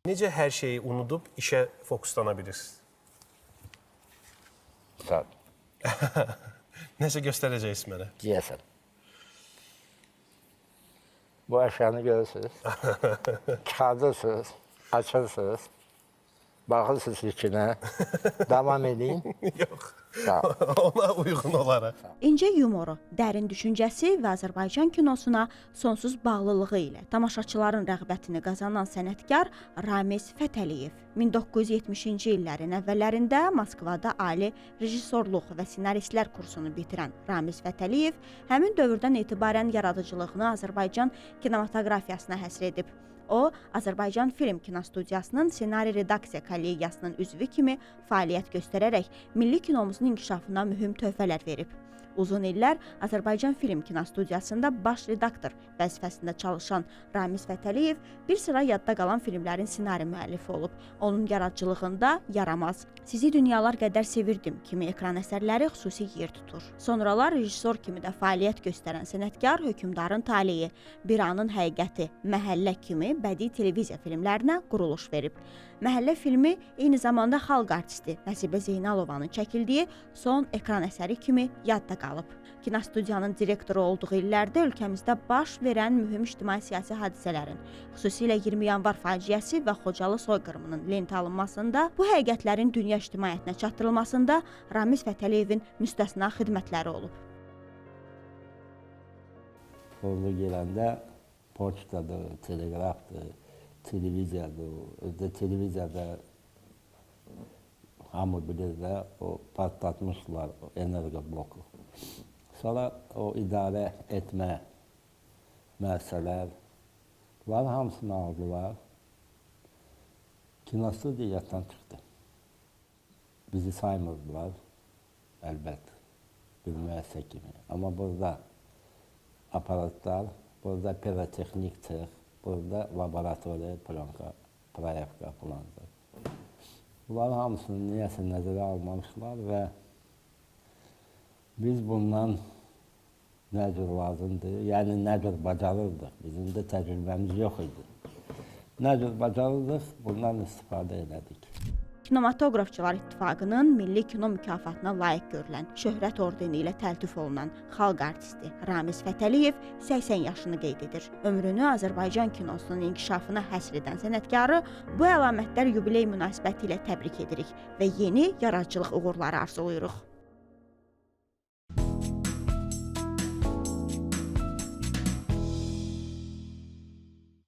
Necə hər şeyi unudub işə fokuslana bilirsiniz? Sən Nəsə göstərəcəksiniz mənə. Deyəsən. Bu əşyanı görürsünüz. Çıxardırsınız, açırsınız. Baxırsınız içinə. Davam edin. Yox. Sağ ol. Ona uyğun olaraq. İncə yumoru, dərin düşüncəsi və Azərbaycan kinosuna sonsuz bağlılığı ilə tamaşaçıların rəğbətini qazanan sənətkar Ramiz Fətəliyev 1970-ci illərin əvvəllərində Moskvada ali rejissorluq və ssenaristlər kursunu bitirən Ramiz Fətəliyev həmin dövrdən etibarən yaradıcılığını Azərbaycan kinematoqrafiyasına həsr edib. O, Azərbaycan Film Kinostudiyasının ssenari redaksiya kollegiyasının üzvü kimi fəaliyyət göstərərək milli kinomuzun inkişafına mühüm töhfələr verib. Uzun illər Azərbaycan Film Kinostudiyasında baş redaktor vəzifəsində çalışan Ramiz Fətəliyev bir sıra yadda qalan filmlərin ssenari müəllifi olub. Onun yaradıcılığında Yaramaz, Sizi dünyalar qədər sevirdim kimi ekran əsərləri xüsusi yer tutur. Sonralar rejissor kimi də fəaliyyət göstərən sənətkar Hökmdarın taleyi, Bir anın həqiqəti, Məhəllə kimi bədii televiziya filmlərinə quruluş verib. Məhəllə filmi eyni zamanda xalq artisti Nəsibə Zeynalovanın çəkildiyi son ekran əsəri kimi yadda qalıb. Kinostudiyanın direktoru olduğu illərdə ölkəmizdə baş verən mühüm ictimai-siyasi hadisələrin, xüsusilə 20 yanvar faciəsi və Xocalı soyqırımının lentə alınmasında, bu həqiqətlərin dünya ictimaiyyətinə çatdırılmasında Ramiz Fətəliyevin müstəsna xidmətləri olub. Ordu gələndə poçtadır, teleqrafdır, televiziyadır. Özdə televiziyada hamı bilir də o partlatmışlar o energo bloku. Sonra o idarə etmə müəssisələr, bunların hamısını aldılar. Kinostudiya yaddan çıxdı. Bizi saymırdılar, əlbət, bir müəssisə kimi. Amma burada aparatlar, burada pirotexnik sex, burada laboratoriya, plonka, proyevka falandır. Bunların hamısını niyəsə nəzərə almamışlar və biz bundan nə cür lazımdır, yəni nə cür bacarırdıq, bizim də təcrübəmiz yox idi. Nə cür bacarırdıq, bundan istifadə elədik. Kinematoqrafçılar İttifaqının Milli Kino mükafatına layiq görülən, Şöhrət ordeni ilə təltif olunan xalq artisti Ramiz Fətəliyev 80 yaşını qeyd edir. Ömrünü Azərbaycan kinosunun inkişafına həsr edən sənətkarı bu əlamətdar yubiley münasibətilə təbrik edirik və yeni yaradıcılıq uğurları arzulayırıq.